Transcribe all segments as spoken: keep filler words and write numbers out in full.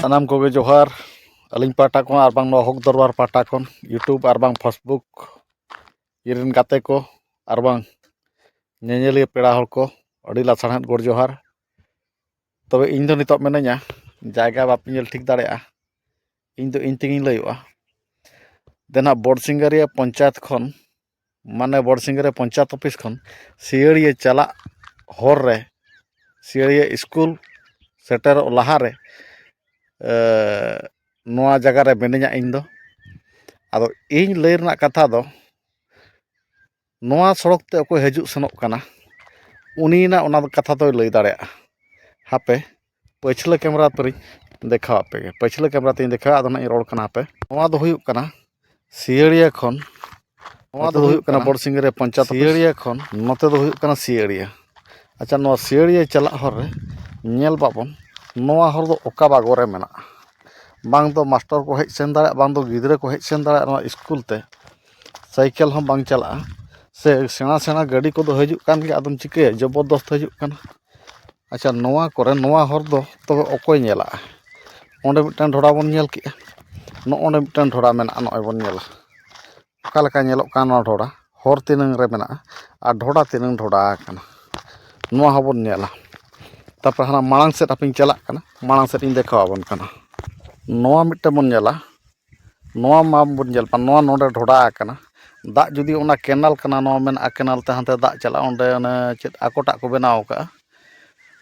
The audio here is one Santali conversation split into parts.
ᱥᱟᱱᱟᱢ ᱠᱚᱜᱮ ᱡᱚᱦᱟᱨ ᱟᱹᱞᱤᱧ ᱯᱟᱦᱴᱟ ᱠᱷᱚᱱ ᱟᱨ ᱵᱟᱝ ᱱᱚᱣᱟ ᱦᱚᱠ ᱫᱚᱨᱵᱟᱨ ᱯᱟᱦᱴᱟ ᱠᱷᱚᱱ, YouTube ᱟᱨ ᱵᱟᱝ Facebook ᱤᱧ ᱨᱮᱱ ᱜᱟᱛᱮ ᱠᱚ ᱟᱨ ᱵᱟᱝ ᱧᱮᱧᱮᱞᱤᱭᱟᱹ ᱯᱮᱲᱟ ᱦᱚᱲ ᱠᱚ, ᱟᱹᱰᱤ ᱞᱟᱥᱟᱲᱦᱮᱫ ᱜᱚᱰ ᱡᱚᱦᱟᱨ᱾ ᱛᱚᱵᱮ ᱤᱧ ᱫᱚ ᱱᱤᱛᱚᱜ ᱢᱤᱱᱟᱹᱧᱟ, ᱡᱟᱭᱜᱟ ᱵᱟᱯᱮ ᱧᱮᱞ ᱴᱷᱤᱠ ᱫᱟᱲᱮᱭᱟᱜᱼᱟ, ᱤᱧ ᱫᱚ ᱤᱧ ᱛᱮᱜᱤᱧ ᱞᱟᱹᱭᱚᱜᱼᱟ᱾ ᱫᱮᱱ ᱦᱟᱸᱜ ᱵᱚᱰᱥᱤᱝᱜᱟᱹᱨᱤᱭᱟᱹ ᱯᱚᱧᱪᱟᱭᱮᱛ ᱠᱷᱚᱱ, ᱢᱟᱱᱮ ᱵᱚᱰᱥᱤᱝᱜᱟᱹᱨᱤᱭᱟᱹ ᱯᱚᱧᱪᱟᱭᱮᱛ ᱚᱯᱷᱤᱥ ᱠᱷᱚᱱ ᱥᱤᱭᱟᱹᱲᱤᱭᱟᱹ ᱪᱟᱞᱟᱜ ᱦᱚᱨ ᱨᱮ, ᱥᱤᱭᱟᱹᱲᱤᱭᱟᱹ ᱥᱠᱩᱞ ᱥᱮᱴᱮᱨᱚᱜ ᱞᱟᱦᱟᱨᱮ, ᱮ, ᱱᱚᱣᱟ ᱡᱟᱭᱜᱟ ᱨᱮ ᱢᱤᱱᱟᱹᱧᱟ ᱤᱧ ᱫᱚ᱾ ᱟᱫᱚ ᱤᱧ ᱞᱟᱹᱭ ᱨᱮᱱᱟᱜ ᱠᱟᱛᱷᱟ ᱫᱚ, ᱱᱚᱣᱟ ᱥᱚᱲᱚᱠ ᱛᱮ ᱚᱠᱚᱭ ᱦᱤᱡᱩᱜ ᱥᱮᱱᱚᱜ ᱠᱟᱱᱟ, ᱩᱱᱤᱭᱟᱜ ᱚᱱᱟ ᱠᱟᱛᱷᱟ ᱫᱚᱭ ᱞᱟᱹᱭ ᱫᱟᱲᱮᱭᱟᱜᱼᱟ᱾ ᱦᱟᱯᱮ, ᱯᱟᱹᱪᱷᱞᱟᱹ ᱠᱮᱢᱮᱨᱟ ᱛᱮᱧ ᱫᱮᱠᱷᱟᱣ ᱟᱯᱮ ᱜᱮ, ᱯᱟᱹᱪᱷᱞᱟᱹ ᱠᱮᱢᱮᱨᱟ ᱛᱮᱧ ᱫᱮᱠᱷᱟᱣᱟ, ᱟᱫᱚ ᱱᱟᱜ ᱤᱧ ᱨᱚᱲ ᱠᱟᱱᱟ᱾ ᱦᱟᱯᱮ, ᱱᱚᱣᱟ ᱫᱚ ᱦᱩᱭᱩᱜ ᱠᱟᱱᱟ ᱥᱤᱭᱟᱹᱲᱤᱭᱟᱹ ᱠᱷᱚᱱ, ᱱᱚᱣᱟ ᱫᱚ ᱦᱩᱭᱩᱜ ᱠᱟᱱᱟ ᱵᱚᱰᱥᱤᱝᱜᱟᱹᱨᱤᱭᱟᱹ ᱯᱚᱧᱪᱟᱭᱮᱛ ᱚᱯᱷᱤᱥ᱾ ᱥᱤᱭᱟᱹᱲᱤᱭᱟᱹ ᱠᱷᱚᱱ ᱱᱚᱛᱮ ᱫᱚ ᱦᱩᱭᱩᱜ ᱠᱟᱱᱟ ᱥᱤᱭᱟᱹᱲᱤᱭᱟᱹ᱾ ᱟᱪᱪᱷᱟ, ᱱᱚᱣᱟ ᱥᱤᱭᱟᱹᱲᱤᱭᱟᱹ ᱪᱟᱞᱟᱜ ᱦᱚᱨ ᱨᱮ ᱧᱮᱞ ᱵᱟᱵᱚᱱ, ᱱᱚᱣᱟ ᱦᱚᱨ ᱫᱚ ᱚᱠᱟ ᱵᱟᱜᱚᱨ ᱨᱮ ᱢᱮᱱᱟᱜᱼᱟ? ᱵᱟᱝ ᱫᱚ ᱢᱟᱥᱴᱚᱨ ᱠᱚ ᱦᱮᱡ ᱥᱮᱱ ᱫᱟᱲᱮᱭᱟᱜᱼᱟ, ᱵᱟᱝ ᱫᱚ ᱜᱤᱫᱽᱨᱟᱹ ᱠᱚ ᱦᱮᱡ ᱥᱮᱱ ᱫᱟᱲᱮᱭᱟᱜᱼᱟ ᱱᱚᱣᱟ ᱥᱠᱩᱞ ᱛᱮ᱾ ᱥᱟᱭᱠᱮᱞ ᱦᱚᱸ ᱵᱟᱝ ᱪᱟᱞᱟᱜᱼᱟ, ᱥᱮ ᱥᱮᱬᱟ ᱥᱮᱬᱟ ᱜᱟᱹᱰᱤ ᱠᱚᱫᱚ ᱦᱤᱡᱩᱜ ᱠᱟᱱ ᱜᱮᱭᱟ, ᱟᱫᱚᱢ ᱪᱤᱠᱟᱹᱭᱟ, ᱡᱚᱵᱚᱨᱫᱚᱥᱛ ᱦᱤᱡᱩᱜ ᱠᱟᱱᱟ᱾ ᱟᱪᱪᱷᱟ, ᱱᱚᱣᱟ ᱠᱚᱨᱮ, ᱱᱚᱣᱟ ᱦᱚᱨ ᱫᱚ ᱛᱚᱵᱮ ᱚᱠᱚᱭ ᱧᱮᱞᱟᱜᱼᱟ? ᱚᱸᱰᱮ ᱢᱤᱫᱴᱟᱝ ᱰᱷᱚᱲᱟ ᱵᱚᱱ ᱧᱮᱞ ᱠᱮᱜᱼᱟ, ᱱᱚᱜᱼᱚᱸᱰᱮ ᱢᱤᱫᱴᱟᱝ ᱰᱷᱚᱲᱟ ᱢᱮᱱᱟᱜᱼᱟ, ᱱᱚᱜᱼᱚᱭ ᱵᱚᱱ ᱧᱮᱞᱟ᱾ ᱚᱠᱟ ᱞᱮᱠᱟ ᱧᱮᱞᱚᱜ ᱠᱟᱱᱟ ᱱᱚᱣᱟ ᱰᱷᱚᱲᱟ, ᱦᱚᱨ ᱛᱤᱱᱟᱹᱝ ᱨᱮ ᱢᱮᱱᱟᱜᱼᱟ ᱟᱨ ᱰᱷᱚᱲᱟ ᱛᱤᱱᱟᱹᱝ ᱰᱷᱚᱲᱟ ᱟᱠᱟᱱᱟ, ᱱᱚᱣᱟ ᱦᱚᱸᱵᱚᱱ ᱧᱮᱞᱟ᱾ ᱛᱟᱨᱯᱚᱨᱮ ᱦᱟᱱᱟ ᱢᱟᱲᱟᱝ ᱥᱮᱫ ᱦᱟᱯᱮᱧ ᱪᱟᱞᱟᱜ ᱠᱟᱱᱟ, ᱢᱟᱲᱟᱝ ᱥᱮᱫ ᱤᱧ ᱫᱮᱠᱷᱟᱣ ᱟᱵᱚᱱ ᱠᱟᱱᱟ᱾ ᱱᱚᱣᱟ ᱢᱤᱫᱴᱟᱝ ᱵᱚᱱ ᱧᱮᱞᱟ, ᱱᱚᱣᱟ ᱢᱟᱵᱚᱱ ᱧᱮᱞ ᱯᱟ, ᱱᱚᱣᱟ ᱱᱚᱰᱮ ᱰᱷᱚᱰᱟ ᱟᱠᱟᱱᱟ᱾ ᱫᱟᱜ ᱡᱩᱫᱤ ᱚᱱᱟ ᱠᱮᱱᱟᱞ ᱠᱟᱱᱟ, ᱱᱚᱣᱟ ᱢᱮᱱᱟᱜᱼᱟ ᱠᱮᱱᱟᱞ ᱛᱮ ᱦᱟᱱᱛᱮ ᱫᱟᱜ ᱪᱟᱞᱟᱜᱼᱟ, ᱚᱸᱰᱮ ᱚᱱᱮ ᱪᱮᱫ ᱟᱠᱚᱴᱟᱜ ᱠᱚ ᱵᱮᱱᱟᱣ ᱟᱠᱟᱫᱼᱟ,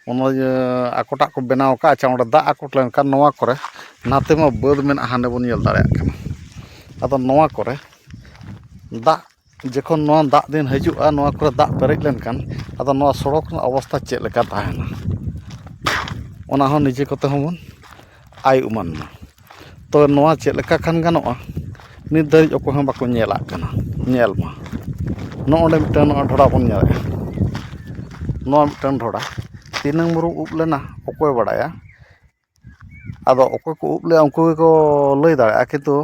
ᱚᱱᱟ ᱤᱭᱟᱹ ᱟᱠᱚᱴᱟᱜ ᱠᱚ ᱵᱮᱱᱟᱣ ᱟᱠᱟᱫᱼᱟ᱾ ᱟᱪᱪᱷᱟ, ᱚᱸᱰᱮ ᱫᱟᱜ ᱟᱠᱚᱴ ᱞᱮᱱᱠᱷᱟᱱ ᱱᱚᱣᱟ ᱠᱚᱨᱮ, ᱱᱟᱛᱮ ᱢᱟ ᱵᱟᱹᱫᱽ ᱢᱮᱱᱟᱜᱼᱟ, ᱦᱟᱸᱰᱮ ᱵᱚᱱ ᱧᱮᱞ ᱫᱟᱲᱮᱭᱟᱜ ᱠᱟᱱᱟ᱾ ᱟᱫᱚ ᱱᱚᱣᱟ ᱠᱚᱨᱮ ᱫᱟᱜ ᱡᱚᱠᱷᱚᱱ ᱱᱚᱣᱟ ᱫᱟᱜ ᱫᱤᱱ ᱦᱤᱡᱩᱜᱼᱟ, ᱱᱚᱣᱟ ᱠᱚᱨᱮ ᱫᱟᱜ ᱯᱮᱨᱮᱡ ᱞᱮᱱᱠᱷᱟᱱ ᱟᱫᱚ ᱱᱚᱣᱟ ᱥᱚᱲᱚᱠ ᱨᱮᱱᱟᱜ ᱚᱵᱚᱥᱛᱷᱟ ᱪᱮᱫ ᱞᱮᱠᱟ ᱛᱟᱦᱮᱱᱟ, ᱚᱱᱟ ᱦᱚᱸ ᱱᱤᱡᱮ ᱠᱚᱛᱮ ᱦᱚᱸᱵᱚᱱ ᱟᱭ ᱩᱢᱟᱹᱱ ᱢᱟ᱾ ᱛᱚ ᱱᱚᱣᱟ ᱪᱮᱫ ᱞᱮᱠᱟ ᱠᱷᱟᱱ ᱜᱟᱱᱚᱜᱼᱟ? ᱱᱤᱛ ᱫᱷᱟᱹᱨᱤᱡ ᱚᱠᱚᱭ ᱦᱚᱸ ᱵᱟᱠᱚ ᱧᱮᱞᱟᱜ ᱠᱟᱱᱟ᱾ ᱧᱮᱞ ᱢᱟ, ᱱᱚᱜᱼᱚ ᱱᱚᱰᱮ ᱢᱤᱫᱴᱟᱝ ᱱᱚᱣᱟ ᱰᱷᱚᱲᱟ ᱵᱚᱱ ᱧᱮᱞᱮᱫᱼᱟ, ᱱᱚᱣᱟ ᱢᱤᱫᱴᱟᱝ ᱰᱷᱚᱲᱟ ᱛᱤᱱᱟᱹᱝ ᱵᱩᱨᱩ ᱩᱵ ᱞᱮᱱᱟ ᱚᱠᱚᱭ ᱵᱟᱲᱟᱭᱟ᱾ ᱟᱫᱚ ᱚᱠᱚᱭ ᱠᱚ ᱩᱵ ᱞᱮᱜᱼᱟ ᱩᱱᱠᱩ ᱜᱮᱠᱚ ᱞᱟᱹᱭ ᱫᱟᱲᱮᱭᱟᱜᱼᱟ, ᱠᱤᱱᱛᱩ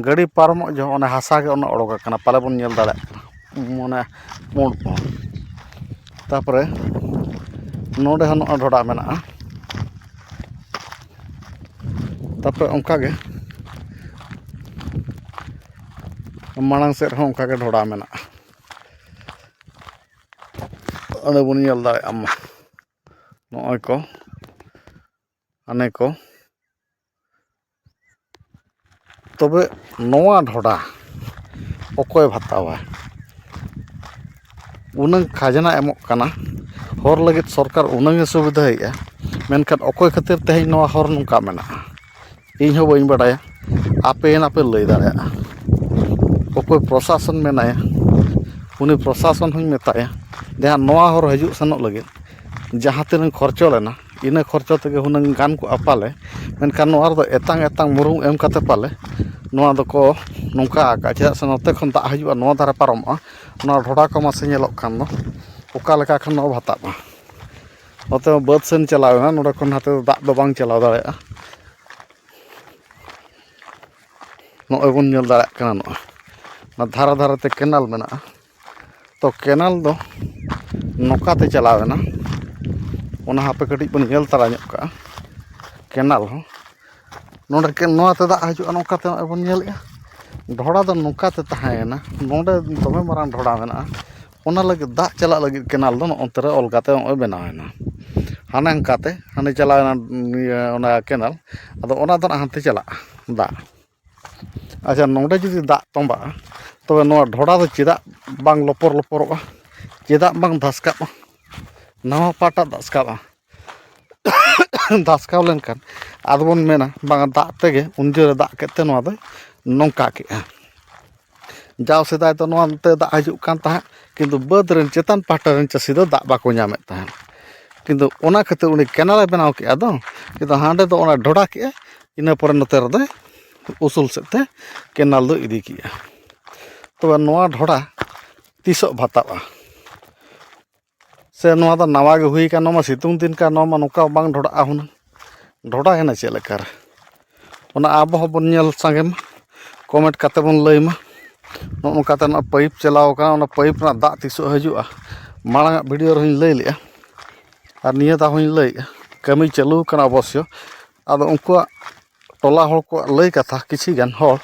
ᱜᱟᱹᱰᱤ ᱯᱟᱨᱚᱢᱚᱜ ᱡᱚᱦᱚᱜ ᱚᱱᱟ ᱦᱟᱥᱟ ᱜᱮ ᱚᱱᱟ ᱚᱰᱚᱠ ᱟᱠᱟᱱᱟ, ᱯᱟᱞᱮ ᱵᱚᱱ ᱧᱮᱞ ᱫᱟᱲᱮᱭᱟᱜ ᱠᱟᱱᱟ, ᱢᱟᱱᱮ ᱯᱩᱸᱰ ᱯᱩᱸᱰ᱾ ᱛᱟᱨᱯᱚᱨᱮ ᱱᱚᱰᱮ ᱦᱚᱸ ᱱᱚᱜᱼᱚᱭ ᱰᱷᱚᱰᱟ ᱢᱮᱱᱟᱜᱼᱟ, ᱛᱟᱨᱯᱚᱨᱮ ᱚᱱᱠᱟᱜᱮ ᱢᱟᱲᱟᱝ ᱥᱮᱫ ᱨᱮᱦᱚᱸ ᱚᱱᱠᱟᱜᱮ ᱰᱷᱚᱰᱟ ᱢᱮᱱᱟᱜᱼᱟ᱾ ᱚᱸᱰᱮ ᱵᱚᱱ ᱧᱮᱞ ᱫᱟᱲᱮᱭᱟᱜᱼᱟ ᱢᱟ, ᱱᱚᱜᱼᱚᱭ ᱠᱚ, ᱦᱟᱱᱮ ᱠᱚ᱾ ᱛᱚᱵᱮ ᱱᱚᱣᱟ ᱰᱷᱚᱰᱟ ᱚᱠᱚᱭ ᱵᱷᱟᱛᱟᱣᱟ? ᱩᱱᱟᱹᱝ ᱠᱷᱟᱡᱽᱱᱟ ᱮᱢᱚᱜ ᱠᱟᱱᱟ, ᱦᱚᱨ ᱞᱟᱹᱜᱤᱫ ᱥᱚᱨᱠᱟᱨ ᱩᱱᱟᱹᱝ ᱮ ᱥᱩᱵᱤᱫᱷᱟᱭᱮᱫᱼᱟ, ᱢᱮᱱᱠᱷᱟᱱ ᱚᱠᱚᱭ ᱠᱷᱟᱹᱛᱤᱨ ᱛᱮᱦᱮᱧ ᱱᱚᱣᱟ ᱦᱚᱨ ᱱᱚᱝᱠᱟ ᱢᱮᱱᱟᱜᱼᱟ? ᱤᱧ ᱦᱚᱸ ᱵᱟᱹᱧ ᱵᱟᱰᱟᱭᱟ, ᱟᱯᱮ ᱱᱟᱯᱮ ᱞᱟᱹᱭ ᱫᱟᱲᱮᱭᱟᱜᱼᱟ᱾ ᱚᱠᱚᱭ ᱯᱨᱚᱥᱟᱥᱚᱱ ᱢᱮᱱᱟᱭᱟ, ᱩᱱᱤ ᱯᱨᱚᱥᱟᱥᱚᱱ ᱦᱚᱸᱧ ᱢᱮᱛᱟᱭᱟ ᱡᱟᱦᱟᱸ ᱱᱚᱣᱟ ᱦᱚᱨ ᱦᱤᱡᱩᱜ ᱥᱮᱱᱚᱜ ᱞᱟᱹᱜᱤᱫ ᱡᱟᱦᱟᱸ ᱛᱤᱱᱟᱹᱜ ᱠᱷᱚᱨᱪᱚ ᱞᱮᱱᱟ, ᱤᱱᱟᱹ ᱠᱷᱚᱨᱪᱚ ᱛᱮᱜᱮ ᱦᱩᱱᱟᱹᱝ ᱜᱟᱱ ᱠᱚᱜᱼᱟ ᱯᱟᱞᱮ, ᱢᱮᱱᱠᱷᱟᱱ ᱱᱚᱣᱟ ᱨᱮᱫᱚ ᱮᱛᱟᱝ ᱮᱛᱟᱝ ᱢᱩᱨᱩᱢ ᱮᱢ ᱠᱟᱛᱮ ᱯᱟᱞᱮ ᱱᱚᱣᱟ ᱫᱚᱠᱚ ᱱᱚᱝᱠᱟ ᱟᱠᱟᱫᱼᱟ᱾ ᱪᱮᱫᱟᱜ ᱥᱮ ᱱᱚᱛᱮ ᱠᱷᱚᱱ ᱫᱟᱜ ᱦᱤᱡᱩᱜᱼᱟ, ᱱᱚᱣᱟ ᱫᱷᱟᱨᱮ ᱯᱟᱨᱚᱢᱚᱜᱼᱟ, ᱱᱚᱣᱟ ᱰᱷᱚᱰᱟ ᱠᱚ ᱢᱟᱥᱮ ᱧᱮᱞᱚᱜ ᱠᱷᱟᱱ ᱫᱚ ᱚᱠᱟ ᱞᱮᱠᱟ ᱠᱷᱟᱱ ᱱᱚᱣᱟ ᱵᱷᱟᱛᱟᱜᱼᱟ᱾ ᱱᱚᱛᱮ ᱢᱟ ᱵᱟᱹᱫᱽ ᱥᱮᱱ ᱪᱟᱞᱟᱣ ᱮᱱᱟ, ᱱᱚᱸᱰᱮ ᱠᱷᱚᱱ ᱱᱟᱛᱮ ᱫᱚ ᱫᱟᱜ ᱫᱚ ᱵᱟᱝ ᱪᱟᱞᱟᱣ ᱫᱟᱲᱮᱭᱟᱜᱼᱟ᱾ ᱱᱚᱜᱼᱚᱭ ᱵᱚᱱ ᱧᱮᱞ ᱫᱟᱲᱮᱭᱟᱜ ᱠᱟᱱᱟ, ᱱᱚᱜᱼᱚᱭ ᱚᱱᱟ ᱫᱷᱟᱨᱮ ᱫᱷᱟᱨᱮ ᱛᱮ ᱠᱮᱱᱟᱞ ᱢᱮᱱᱟᱜᱼᱟ᱾ ᱛᱚ ᱠᱮᱱᱟᱞ ᱫᱚ ᱱᱚᱝᱠᱟᱛᱮ ᱪᱟᱞᱟᱣ ᱮᱱᱟ, ᱚᱱᱟ ᱦᱟᱯᱮ ᱠᱟᱹᱴᱤᱡ ᱵᱚᱱ ᱧᱮᱞ ᱛᱟᱨᱟ ᱧᱚᱜ ᱠᱟᱜᱼᱟ᱾ ᱠᱮᱱᱟᱞ ᱦᱚᱸ ᱱᱚᱰᱮ ᱠᱮ-, ᱱᱚᱣᱟᱛᱮ ᱫᱟᱜ ᱦᱤᱡᱩᱜᱼᱟ, ᱱᱚᱝᱠᱟᱛᱮ ᱱᱚᱜᱼᱚᱭ ᱵᱚᱱ ᱧᱮᱞᱮᱜᱼᱟ᱾ ᱰᱷᱚᱲᱟ ᱫᱚ ᱱᱚᱝᱠᱟᱛᱮ ᱛᱟᱦᱮᱸᱭᱮᱱᱟ, ᱱᱚᱰᱮ ᱫᱚᱢᱮ ᱢᱟᱨᱟᱝ ᱰᱷᱚᱲᱟ ᱢᱮᱱᱟᱜᱼᱟ᱾ ᱚᱱᱟ ᱞᱟᱹᱜᱤᱫ ᱫᱟᱜ ᱪᱟᱞᱟᱜ ᱞᱟᱹᱜᱤᱫ ᱠᱮᱱᱟᱞ ᱫᱚ ᱱᱚᱜᱼᱚ ᱱᱚᱛᱮ ᱨᱮ ᱚᱞ ᱠᱟᱛᱮ ᱱᱚᱜᱼᱚᱭ ᱵᱮᱱᱟᱣᱮᱱᱟ᱾ ᱦᱟᱱᱮ ᱦᱟᱱᱠᱟᱛᱮ ᱦᱟᱱᱮ ᱪᱟᱞᱟᱣᱮᱱᱟ, ᱤᱭᱟᱹ, ᱚᱱᱟ ᱠᱮᱱᱟᱞ, ᱟᱫᱚ ᱚᱱᱟ ᱫᱚ ᱱᱟᱜ ᱦᱟᱱᱛᱮ ᱪᱟᱞᱟᱜᱼᱟ ᱫᱟᱜ᱾ ᱟᱪᱪᱷᱟ, ᱱᱚᱰᱮ ᱡᱩᱫᱤ ᱫᱟᱜ ᱛᱚᱸᱵᱟᱜᱼᱟ, ᱛᱚᱵᱮ ᱱᱚᱣᱟ ᱰᱷᱚᱲᱟ ᱫᱚ ᱪᱮᱫᱟᱜ ᱵᱟᱝ ᱞᱚᱯᱚᱨ ᱞᱚᱯᱚᱨᱚᱜᱼᱟ? ᱪᱮᱫᱟᱜ ᱵᱟᱝ ᱫᱷᱟᱥᱠᱟᱜᱼᱟ? ᱱᱟᱣᱟ ᱯᱟᱴᱟ ᱫᱷᱟᱥᱠᱟᱜᱼᱟ᱾ ᱫᱷᱟᱥᱠᱟᱣ ᱞᱮᱱᱠᱷᱟᱱ ᱟᱫᱚ ᱵᱚᱱ ᱢᱮᱱᱟ, ᱵᱟᱝᱟ, ᱫᱟᱜ ᱛᱮᱜᱮ ᱩᱱ ᱡᱳᱨᱮ ᱫᱟᱜ ᱠᱮᱫ ᱛᱮ ᱱᱚᱣᱟ ᱫᱚᱭ ᱱᱚᱝᱠᱟ ᱠᱮᱜᱼᱟ᱾ ᱡᱟᱣ ᱥᱮᱫᱟᱭ ᱫᱚ ᱱᱚᱣᱟ ᱱᱚᱛᱮ ᱫᱟᱜ ᱦᱤᱡᱩᱜ ᱠᱟᱱ ᱛᱟᱦᱮᱸᱫ, ᱠᱤᱱᱛᱩ ᱵᱟᱹᱫᱽ ᱨᱮᱱ ᱪᱮᱛᱟᱱ ᱯᱟᱦᱴᱟ ᱨᱮᱱ ᱪᱟᱹᱥᱤ ᱫᱚ ᱫᱟᱜ ᱵᱟᱠᱚ ᱧᱟᱢᱮᱫ ᱛᱟᱦᱮᱸᱫ᱾ ᱠᱤᱱᱛᱩ ᱚᱱᱟ ᱠᱷᱟᱹᱛᱤᱨ ᱩᱱᱤ ᱠᱮᱱᱟᱞᱮ ᱵᱮᱱᱟᱣ ᱠᱮᱜᱼᱟ ᱫᱚ, ᱠᱤᱱᱛᱩ ᱦᱟᱸᱰᱮ ᱫᱚ ᱚᱱᱟ ᱰᱷᱚᱰᱟ ᱠᱮᱜᱼᱟ, ᱤᱱᱟᱹ ᱯᱚᱨᱮ ᱱᱚᱛᱮ ᱨᱮᱫᱚᱭ ᱩᱥᱩᱞ ᱥᱮᱫ ᱛᱮ ᱠᱮᱱᱟᱞ ᱫᱚ ᱤᱫᱤ ᱠᱮᱜᱼᱟ᱾ ᱛᱚᱵᱮ ᱱᱚᱣᱟ ᱰᱷᱚᱰᱟ ᱛᱤᱥᱚᱜ ᱵᱷᱟᱛᱟᱜᱼᱟ? ᱥᱮ ᱱᱚᱣᱟ ᱫᱚ ᱱᱟᱣᱟ ᱜᱮ ᱦᱩᱭ ᱟᱠᱟᱱ, ᱱᱚᱣᱟ ᱢᱟ ᱥᱤᱛᱩᱝ ᱫᱤᱱ ᱠᱟᱱ, ᱱᱚᱣᱟ ᱢᱟ ᱱᱚᱝᱠᱟ ᱵᱟᱝ ᱰᱷᱚᱰᱟᱜᱼᱟ ᱦᱩᱱᱟᱹᱝ᱾ ᱰᱷᱚᱰᱟᱭᱮᱱᱟ ᱪᱮᱫ ᱞᱮᱠᱟᱨᱮ? ᱚᱱᱟ ᱟᱵᱚ ᱦᱚᱸᱵᱚᱱ ᱧᱮᱞ ᱥᱟᱸᱜᱮ ᱢᱟ, ᱠᱚᱢᱮᱱᱴ ᱠᱟᱛᱮ ᱵᱚᱱ ᱞᱟᱹᱭ ᱢᱟ᱾ ᱱᱚᱜᱼᱚ ᱱᱚᱝᱠᱟᱛᱮ ᱱᱚᱣᱟ ᱯᱟᱭᱤᱯ ᱪᱟᱞᱟᱣ ᱟᱠᱟᱱᱟ, ᱚᱱᱟ ᱯᱟᱭᱤᱯ ᱨᱮᱱᱟᱜ ᱫᱟᱜ ᱛᱤᱥᱚᱜ ᱦᱤᱡᱩᱜᱼᱟ? ᱢᱟᱲᱟᱝ ᱟᱜ ᱵᱷᱤᱰᱤᱭᱳ ᱨᱮᱦᱚᱸᱧ ᱞᱟᱹᱭ ᱞᱮᱜᱼᱟ, ᱟᱨ ᱱᱤᱭᱟᱹ ᱫᱷᱟᱣ ᱦᱚᱸᱧ ᱞᱟᱹᱭᱮᱜᱼᱟ, ᱠᱟᱹᱢᱤ ᱪᱟᱹᱞᱩ ᱟᱠᱟᱱᱟ ᱚᱵᱚᱥᱥᱚ᱾ ᱟᱫᱚ ᱩᱱᱠᱩᱣᱟᱜ ᱴᱚᱞᱟ ᱦᱚᱲ ᱠᱚᱣᱟᱜ ᱞᱟᱹᱭ ᱠᱟᱛᱷᱟ, ᱠᱤᱪᱷᱤ ᱜᱟᱱ ᱦᱚᱲ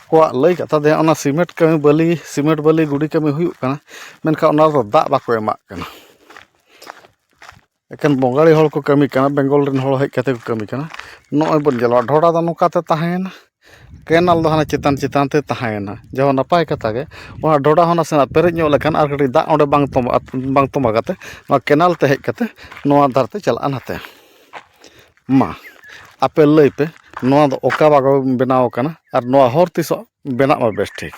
ᱠᱚᱣᱟᱜ ᱞᱟᱹᱭ ᱠᱟᱛᱷᱟ ᱡᱮ ᱚᱱᱟ ᱥᱤᱢᱮᱱᱴ ᱠᱟᱹᱢᱤ, ᱵᱟᱹᱞᱤ, ᱥᱤᱢᱮᱱᱴ ᱵᱟᱹᱞᱤ ᱜᱩᱰᱤ ᱠᱟᱹᱢᱤ ᱦᱩᱭᱩᱜ ᱠᱟᱱᱟ, ᱢᱮᱱᱠᱷᱟᱱ ᱚᱱᱟ ᱨᱮᱫᱚ ᱫᱟᱜ ᱵᱟᱠᱚ ᱮᱢᱟᱜ ᱠᱟᱱᱟ᱾ ᱮᱠᱮᱱ ᱵᱚᱸᱜᱟᱲᱤ ᱦᱚᱲ ᱠᱚ ᱠᱟᱹᱢᱤ ᱠᱟᱱᱟ, ᱵᱮᱝᱜᱚᱞ ᱨᱮᱱ ᱦᱚᱲ ᱦᱮᱡ ᱠᱟᱛᱮ ᱠᱚ ᱠᱟᱹᱢᱤ ᱠᱟᱱᱟ᱾ ᱱᱚᱜᱼᱚᱭ ᱵᱚᱱ ᱧᱮᱞᱟ, ᱰᱷᱚᱰᱟ ᱫᱚ ᱱᱚᱝᱠᱟ ᱛᱮ ᱛᱟᱦᱮᱸᱭᱮᱱᱟ, ᱠᱮᱱᱟᱞ ᱫᱚ ᱦᱟᱱᱮ ᱪᱮᱛᱟᱱ ᱪᱮᱛᱟᱱ ᱛᱮ ᱛᱟᱦᱮᱸᱭᱮᱱᱟ᱾ ᱡᱟᱦᱟᱸ ᱱᱟᱯᱟᱭ ᱠᱟᱛᱷᱟ ᱜᱮ, ᱚᱱᱟ ᱰᱷᱚᱰᱟ ᱦᱚᱸ ᱱᱟᱥᱮᱱᱟᱜ ᱯᱮᱨᱮᱡ ᱧᱚᱜ ᱞᱮᱠᱷᱟᱱ ᱟᱨ ᱠᱟᱹᱴᱤᱡ ᱫᱟᱜ ᱚᱸᱰᱮ ᱵᱟᱝ ᱛᱚᱸᱵᱟ, ᱵᱟᱝ ᱛᱚᱸᱵᱟ ᱠᱟᱛᱮ ᱱᱚᱣᱟ ᱠᱮᱱᱟᱞ ᱛᱮ ᱦᱮᱡ ᱠᱟᱛᱮ ᱱᱚᱣᱟ ᱫᱷᱟᱨ ᱛᱮ ᱪᱟᱞᱟᱜᱼᱟ ᱱᱟᱛᱮ᱾ ᱢᱟ, ᱟᱯᱮ ᱞᱟᱹᱭ ᱯᱮ, ᱱᱚᱣᱟ ᱫᱚ ᱚᱠᱟ ᱵᱟᱠᱚ ᱵᱮᱱᱟᱣ ᱠᱟᱱᱟ ᱟᱨ ᱱᱚᱣᱟ ᱦᱚᱨ ᱛᱤᱥᱚᱜ ᱵᱮᱱᱟᱜ ᱢᱟ ᱵᱮᱥ ᱴᱷᱤᱠ?